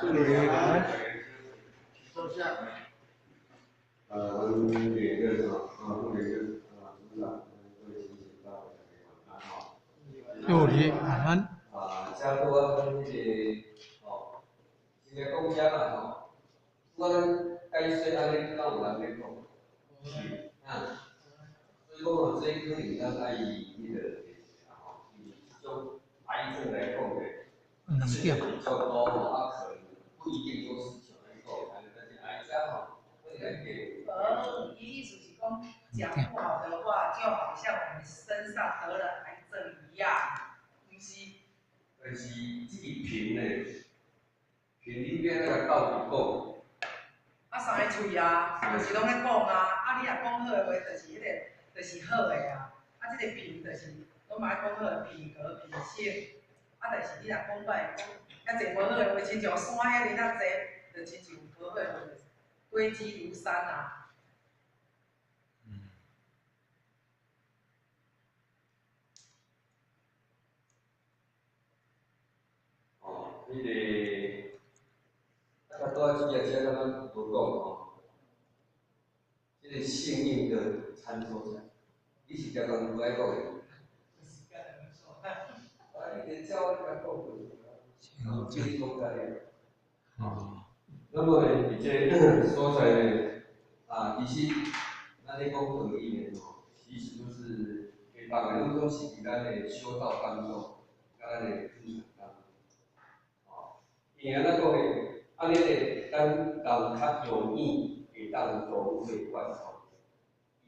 祝你平安。坐下。阮连任吼，啊，副连任，啊，组长，各位亲戚，大家晚安吼。祝你平安。啊，遮拄仔咱彼个，吼，先来讲遮啦吼。拄仔咱解说按呢，敢有人咧讲？是。啊。所以讲吼，这可能咱爱彼个吼，因为这种癌症来讲咧，两点。比较多吼，啊，可能不一定都是像咱讲的，但是癌症吼，可能会。伊意思是講，講不好的話，就好像我們身上得了癌症一樣，毋是？但是這個貧呢，貧你欲按怎共鬥陣講？啊，三个喙啊，就是攏咧講啊，啊，你若講好的話，就是彼個，就是好的啊。啊，這個品就是攏嘛愛講好的品格品性。啊，但是你若講歹，講遐濟無好的話，親像山遐爾仔濟，就親像無好的話，堆積如山啊。哦，彼個，啊，拄仔這個遮敢若無講吼，這個幸運的餐桌上，你是常常無愛講的。啊，你就照你共講就，這你講甲了。哦。那麼呢，佇這個所在呢，啊，其實咱咧講道理呢，吼，其實就是會當的攏總是佇咱的修道當中，佮咱的日常當中，吼，因為按怎講呢？按呢咧，咱人較容易會當融會貫通，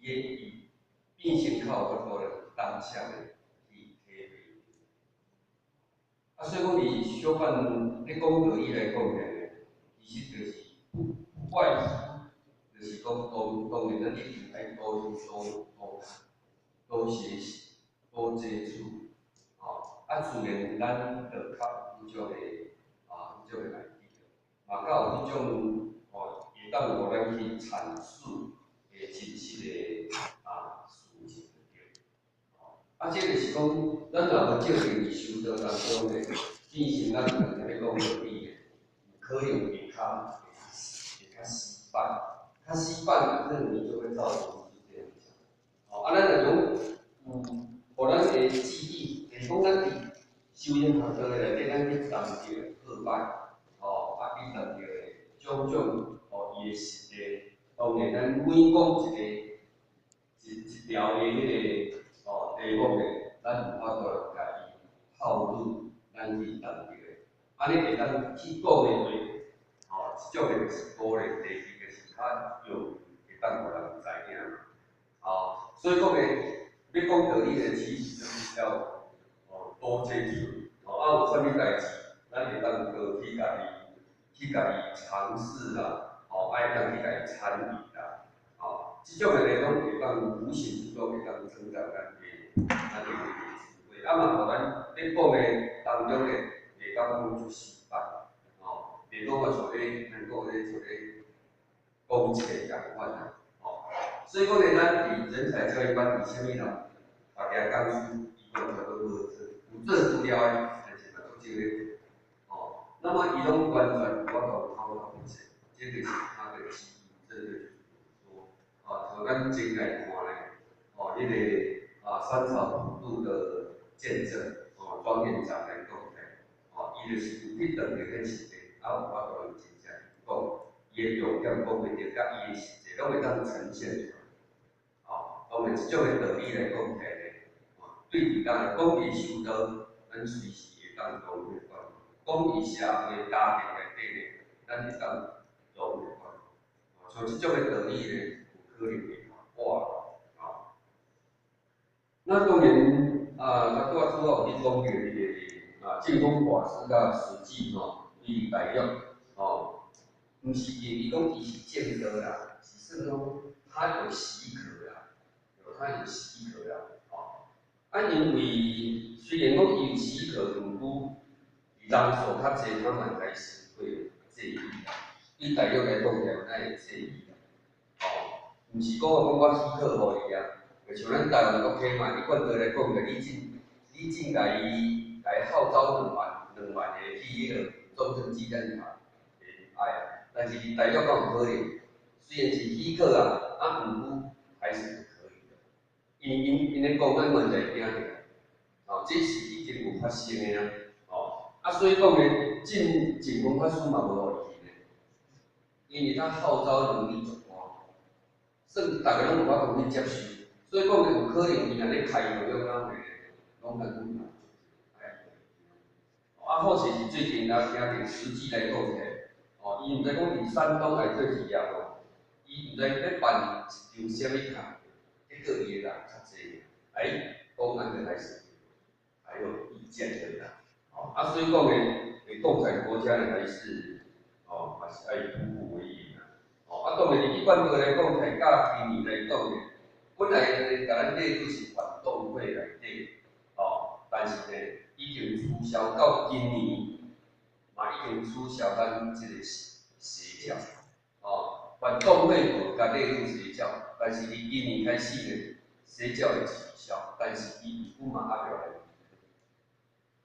伊會伊變成較有法度咧當下咧去體會。啊，所以講佇小可咧講道理來講咧，其實就是不外乎，就是講當當然咱一定愛多多多多學習，多接觸，吼，啊，自然咱就較有彼種的啊，彼種的來底，嘛較有彼種吼，會當予咱去闡述的真實的啊事情就對。吼，啊，這就是講，咱若無正經佇修道當中咧，變成咱可能咧講道理的，可能會較死板，較死板，可能就會造成是這樣子。吼，啊，咱若講有，予咱的記憶，就是講咱佇修行學道的內底，咱去談著好歹，吼，啊，去談著種種，吼，伊的實例，當然咱每講一個一一條的彼個吼題目咧，咱有法度來共伊套入咱去談著的，按呢會當去講的話，吼，這種的就是鼓勵，第二個是較容易會當予人知影，吼，所以講咧，欲講道理咧，其實就是要哦多接觸，吼，啊有啥物代誌，咱會當多去共伊去共伊嘗試啦，吼，愛當去共伊參與啦，吼，這種的咧攏會當無形之中會當成長咱的智慧，啊嘛，予咱咧講的當中咧，袂當講出失敗，吼，袂講話像咧，咱講咧像咧講冊仝款啊，吼，所以講咧，咱佇人才教育班佇啥物人，大家講師伊講出都無做，有做資料的，但是嘛足少咧做，吼，那麼伊攏完全有法度口頭不說，這就是他的基因，真的就是說，啊，從咱前來看咧，吼，彼個啊三草普渡的見證，吼，莊園長來講咧，吼，伊就是有去當著彼時陣，啊有法度真正講，伊的重點講袂著，佮伊的實際攏會當呈現出來，吼，當然這種的道理來講起來咧，吼，對佇咱講佇修道，咱隨時會當融會貫通；講佇社會家庭內底咧，咱會當融會貫通。吼，像這種的道理咧，有可能會破，吼。那當然，啊，咱拄仔拄仔有去講著彼個啊，淨空法師佮慈濟吼，伊大約吼，毋是伊講伊是證道啦，是算講他有許可啦，他有許可啦，吼。啊，因為雖然講伊有許可，毋過人數較濟，他們還是會介意啦。對大陸來講起來，咱會介意啦，吼，毋是講講我許可予伊啊，就像咱台灣國體嘛，一貫道來講個，你進共伊來號召兩萬個去彼個中正紀念堂，愛，但是佇大陸敢有可能？雖然是許可啊，啊，毋過還是不可以的，因為𪜶的公安嘛是會驚著，哦，這是已經有發生的啊，哦，啊，所以講呢，淨淨空法師嘛無予伊去呢，因為他號召能力足大，算逐个攏無法度去接受，所以講呢，有可能伊若咧開會了講呢，攏共阮嘛，啊，好勢是最近啊，聽著實際來講起來，哦，伊毋知講佇山東還佗一業哦，伊毋知咧辦一場啥物卡，結果伊的人較濟，哎，公安就開始還有意見的啦，哦，啊，所以講呢，共產國家呢還是，哦，嘛是愛步步為營啦，哦，啊，當然一般來講起來，佮今年來講呢，本來呢，共咱列入是反動會內底，哦，但是呢，已經取消到今年，嘛已經取消咱這個邪教，哦，反動會無共列入邪教，但是佇今年開始呢，邪教會取消，但是伊毋過嘛猶未來，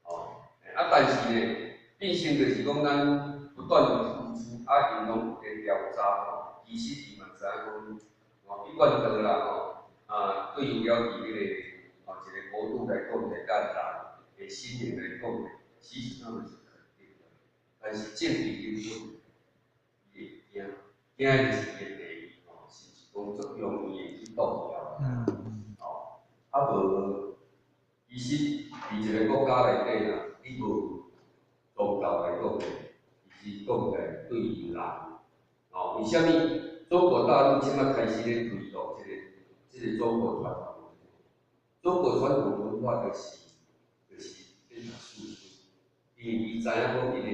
哦，啊，但是呢，變成就是講咱不斷的付出，啊，𪜶攏有咧調查吼，其實伊嘛知影講，哦，一貫道啦吼，啊，對有了佇彼個，哦，一個國度來講來佮人的心靈來講呢，其實他們是肯定的，但是政治因素，伊會驚，驚的就是伊的地位吼，是毋是講足容易會去動搖？哦，啊無，其實佇一個國家內底啦，你無宗教來講呢，其實講起來對人，哦，為啥物中國大陸這擺開始咧推動這個中國傳統文化？中國傳統文化就是咧讀書，因為伊知影講伊的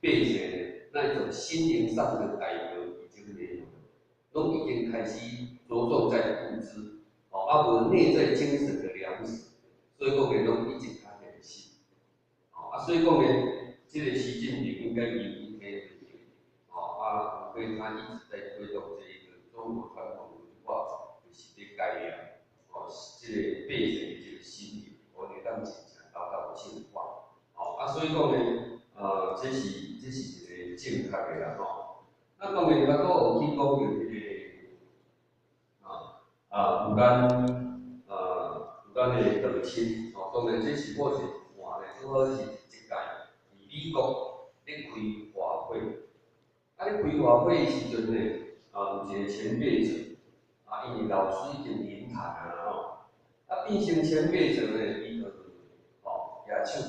百姓呢，那一種心靈上的改革已經沒有了，攏已經開始著重在物質，哦，啊無內在精神的糧食，所以講呢，攏已經較現實，哦，啊，所以講呢，這個習近平應該有體會哦，啊，所以他一直在推動這一個中國傳統文化，就是咧改良，哦，這個百姓的這個心靈，予會當真正達到淨化，哦，啊，所以講呢，這是一個正確的啦，吼。那當然，較閣有去講著彼個，啊，有咱啊，有咱的道親，哦，當然這是我是看咧，拄好是一屆佇美國咧開法會，啊咧開法會的時陣呢，啊有一個前輩者，啊因為老師已經臨壇啊吼，啊變成前輩者呢，伊就吼舉手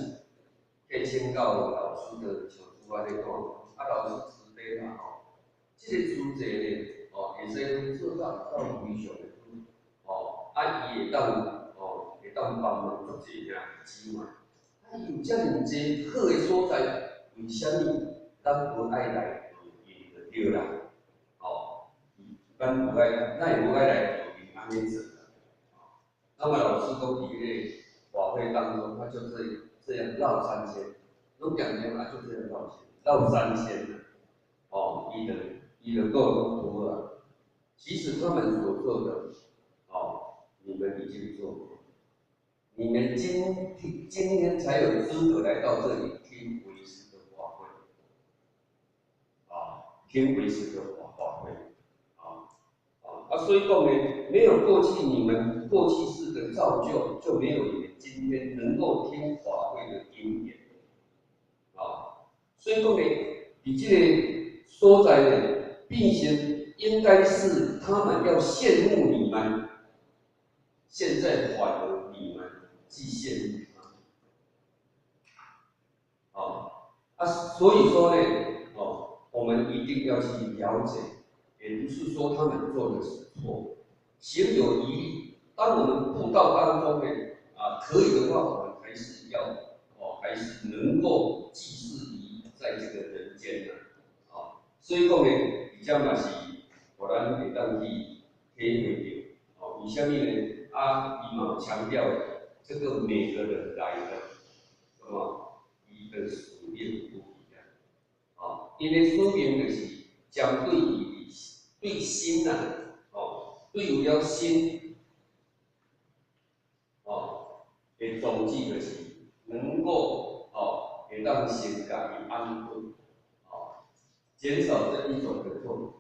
去請教老師的像拄仔咧講，啊老師慈悲嘛吼，這個資濟呢，哦會使做到到非常的好，哦啊伊會當幫忙足濟兄弟姊妹，啊伊有遮爾濟好的所在，為啥物咱無愛來學𪜶就對啦？哦，咱無愛，咱會無愛來學𪜶按呢做啦？那麼老師講佇彼個法會當中，他就是這樣繞三圈，攏講講啊，就這樣繞圈，繞三圈啦。哦，伊就講講啊，其實他們所做的，哦，你們已經做過，你們今天才有資格來到這裡聽為師的法會，啊，聽為師的法會，啊啊，所以講呢，沒有過去你們過去世的造就，就沒有你們今天能夠聽法會的因緣，啊，所以講呢，佇這個所在呢，變成應該是他們要羨慕你們，現在反而你們去羨慕他，啊啊，所以說呢，哦，我們一定要去了解，也不是說他們做的是錯，行有餘力。當我們布道當中呢，啊，可以的話，我們還是要，哦，還是能夠濟世於在這個人間的，啊，所以講呢，而且嘛是，予咱會當去體會著，哦，為啥物呢？啊，伊嘛有強調，這個每個人來的，什麼，伊的使命不一樣，啊，因的使命就是針對伊對心呐，哦，對有了心，哦，的宗旨就是能夠，哦，會當先共伊安頓，哦，減少這一種的痛苦。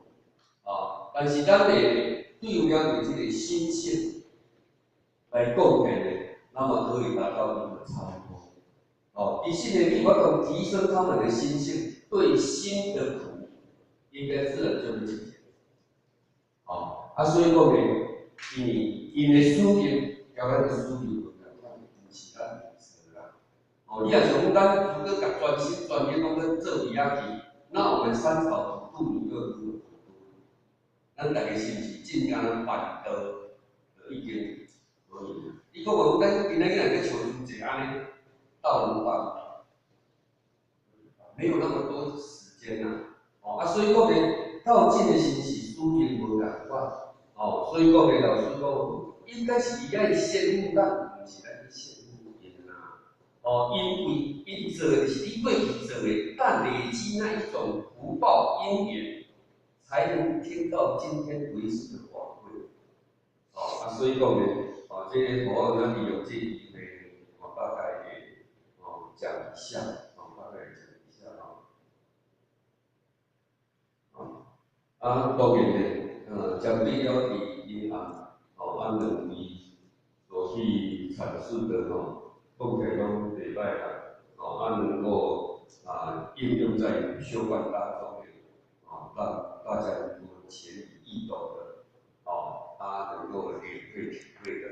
啊，但是咱會對了解這個心性來講起呢，那麼可以達到一個超脫。哦，其實呢，你我講提升他們的心性，對心的苦，應該自然就會解決。哦，啊，所以講呢，因為𪜶的使命，佮咱的使命無仝款，毋是咱做啦。哦，你若想講咱如果共專心專意攏咧做佇遐去，那我們三朝普渡，你又如何普渡？咱逐家是毋是真正辦道，就已經可以啦。你講話咱今仔日若去像師姐按呢，道能辦，沒有那麼多時間啦。哦，啊，所以講呢，鬥陣的時是使命無仝款。哦，所以講呢，老師講，應該是伊愛羨慕咱，毋是咱去羨慕𪜶啦。哦，因為𪜶做的是你過去做的，但累積那一種福報因緣，才能聽到今天為止的法會。哦，啊，所以講呢，哦，這個我咱利用這機會，我大概哦講一下，哦，大概講一下啊。哦，啊，當然呢，針對了佇銀行，哦，按兩位所去闡述的吼，講起來攏袂歹啦，哦，啊能夠啊應用在修觀當中的，哦，讓大家能夠淺易易懂的，哦，啊能夠領會體會的，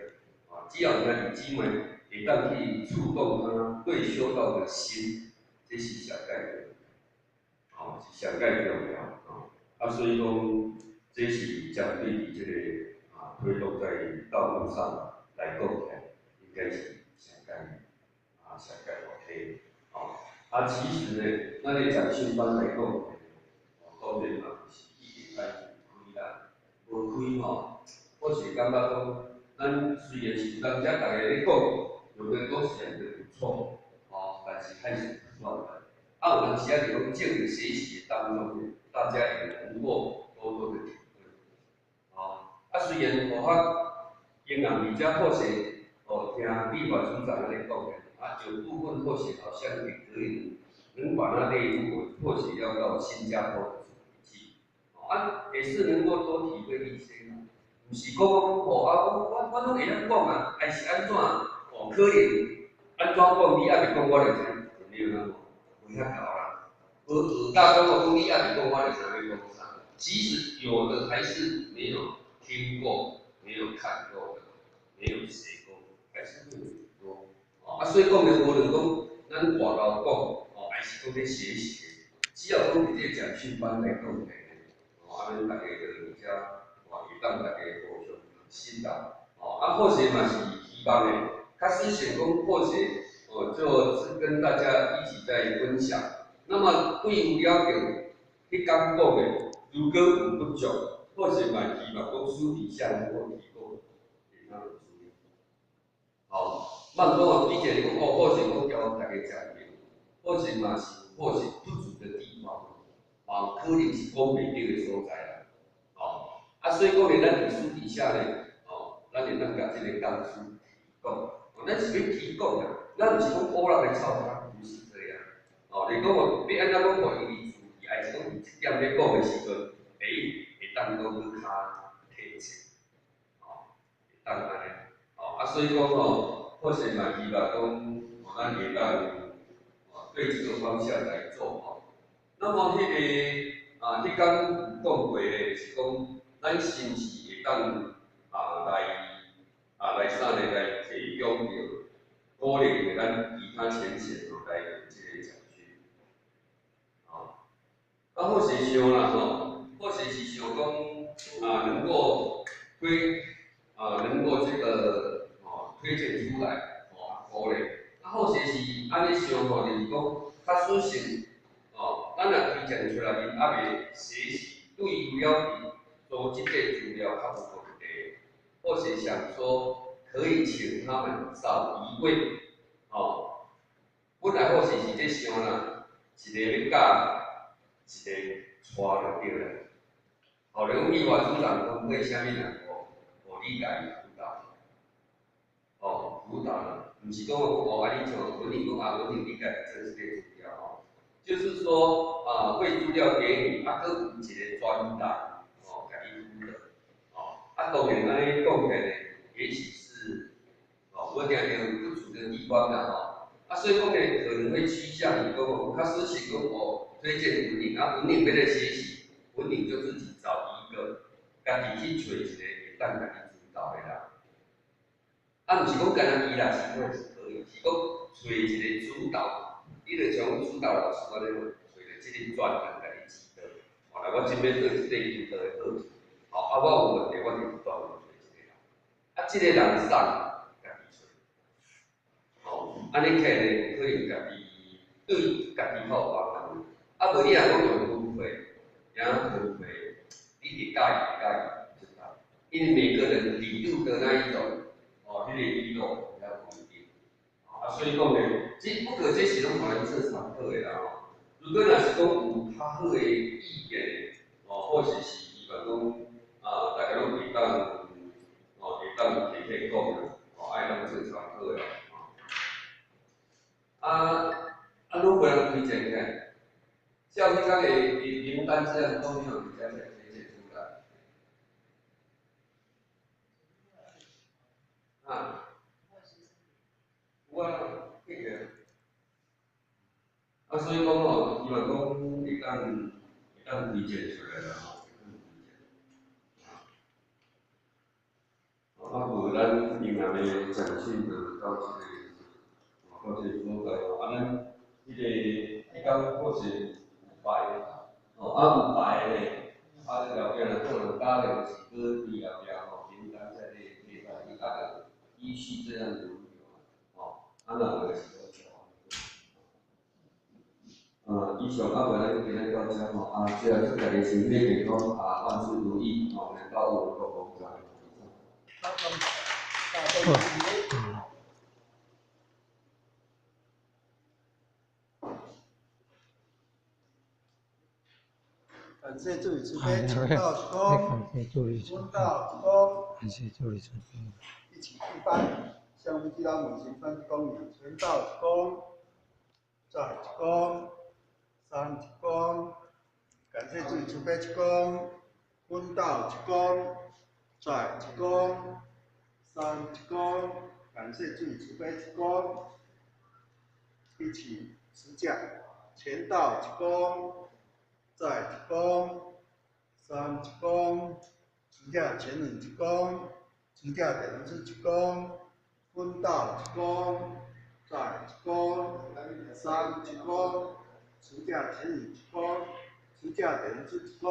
啊，只要兄弟姊妹會當去觸動他對修道的心，這是上蓋重要，哦，是上蓋重要，哦，啊，所以講，這是針對佇這個啊推動在道路上來講起來，應該是上蓋啊上蓋 OK，哦，啊，其實呢，咱的講訓班來講，哦，當然嘛是已經開始開啦，無開吼，我是感覺講，咱雖然是有當時逐家咧講，有的都講得不錯，哦，但是還是不算的。啊，有當時啊，就講這個學習當中，大家也能夠多多的體會，哦，啊，雖然我發英人佇遮或許哦聽立法組長按呢講的，啊，有部分或許好像也可以能把它列入，或許要到新加坡的主題去，啊，也是能夠多體會一些嘛，毋是講講哦啊，我攏會曉講啊，還是按怎？哦，可能按怎講你猶未講，我就知對啊，無遐𠢕啦。無學到講我講你猶未講，我就知欲講啥。其實有的還是沒有聽過、沒有看過的，沒有學過，還是會有很多。啊，所以講呢，無論講咱外頭講，哦，還是講咧學習，只要講佇這個講訓班來講起來，哦，啊，咱逐家就佇遮，哦，會當逐家互相心導，哦，啊，或者嘛是希望的，較實想講，或者哦，就是跟大家一起在分享。那麼對有了解彼工講的，如果有不足，或者嘛希望講私底下能夠提供給他們資料。哦，莫講哦，以前講哦，或者講叫大家食麵，或者嘛是或是不足的地方，啊，可能是講袂著的所在啦。哦，啊，所以講呢，咱佇私底下呢，哦，咱會當共這個講師提供，哦，咱是欲提供啦，咱毋是講烏人來抄他，毋是這樣。哦，你講哦，欲按怎講予伊注意，還是講佇這點咧講的時陣，會當講閣較貼切，哦，會當按呢，哦，啊，所以講吼，或是嘛希望講，哦，咱會當哦對這個方向來做吼。那麼彼個啊，彼工有講過的，是講咱是毋是會當啊來啊來啥呢？來提供著鼓勵著咱其他淺顯吼來這個講訓。哦，啊，或是想啦吼，或是是想講啊，能夠推啊，能夠這個哦推薦出來，哦鼓勵。啊，或者是按呢想吼，就是講較實性哦，咱若推薦出來，𪜶猶未學習，對有了佇組織這資料較無問題，或是想說可以請他們找一位，哦，本來或是是咧想啦，一個欲教，一個帶就對啦。哦，你講美華組長分配啥物人哦，予你共伊輔導，哦，輔導啦，毋是講哦，啊你像文玲講啊，文玲你家做這個資料吼，就是說啊，會資料給你，啊，閣有一個專人，哦，共你輔導，哦，啊，當然按呢講起來呢，也許是，哦，我定定有不足的地方啦，吼，啊，所以講呢，可能會趨向於講哦，較少是講哦，推薦文穎，啊，文穎欲來學習，文穎就自己找一個，家己去揣一個會當共你指導的人，啊，毋是講干焦伊啦，是會是可以，是講揣一個主導。你就像阮指導老師按呢，揣著這个專人共你指導。哦，來我這欲做這個球道的課程，哦，啊，我有問題，我就專門揣一個人。啊，這個人送家己揣。哦，按呢起來可能家己對家己較有幫助。啊，無你若講用分配，然後分配，你會佮意袂佮意，知道？因為每個人理路的那一種，哦，彼個理路比較不一定。啊，所以講呢，這不過這是攏予咱做參考的啦吼。如果若是講有較好的意見的，哦，或者是希望講啊，大家攏會當，哦，會當提起講啦，哦，愛當做參考的啦。啊啊，攏無人推薦起來，像彼工的名單這樣都沒有人家來推薦出來。啊？有啊，對個。啊，所以講吼，希望講會當推薦出來啦吼。啊，無咱另外的展訊就到這個，到這個所在吼。啊，咱彼個彼工確實有排，哦，啊有排的咧，啊，這後壁若可能加的就是閣對後壁吼，名單在咧禮拜一，啊，就依序這樣輪流，吼，啊，若無就是。以上啊，無咱今仔到遮吼，啊，最後祝大家身體健康，啊，萬事如意，吼，來到有國光在。好。感謝主慈悲，請到一躬，感謝主慈阮到一躬，感謝主慈悲，一起一班，向彌陀母親翻一躬，前到一躬，再一躬，三一躬，感謝主慈悲一躬，阮到一躬，再一躬，三一躬，感謝主慈悲一躬，一起持架，前到一躬。再一躬，三一躬，持架前輪一躬，持架第二次一躬，分道一躬，再一躬，三一躬，持架前輪一躬，持架第二次一躬。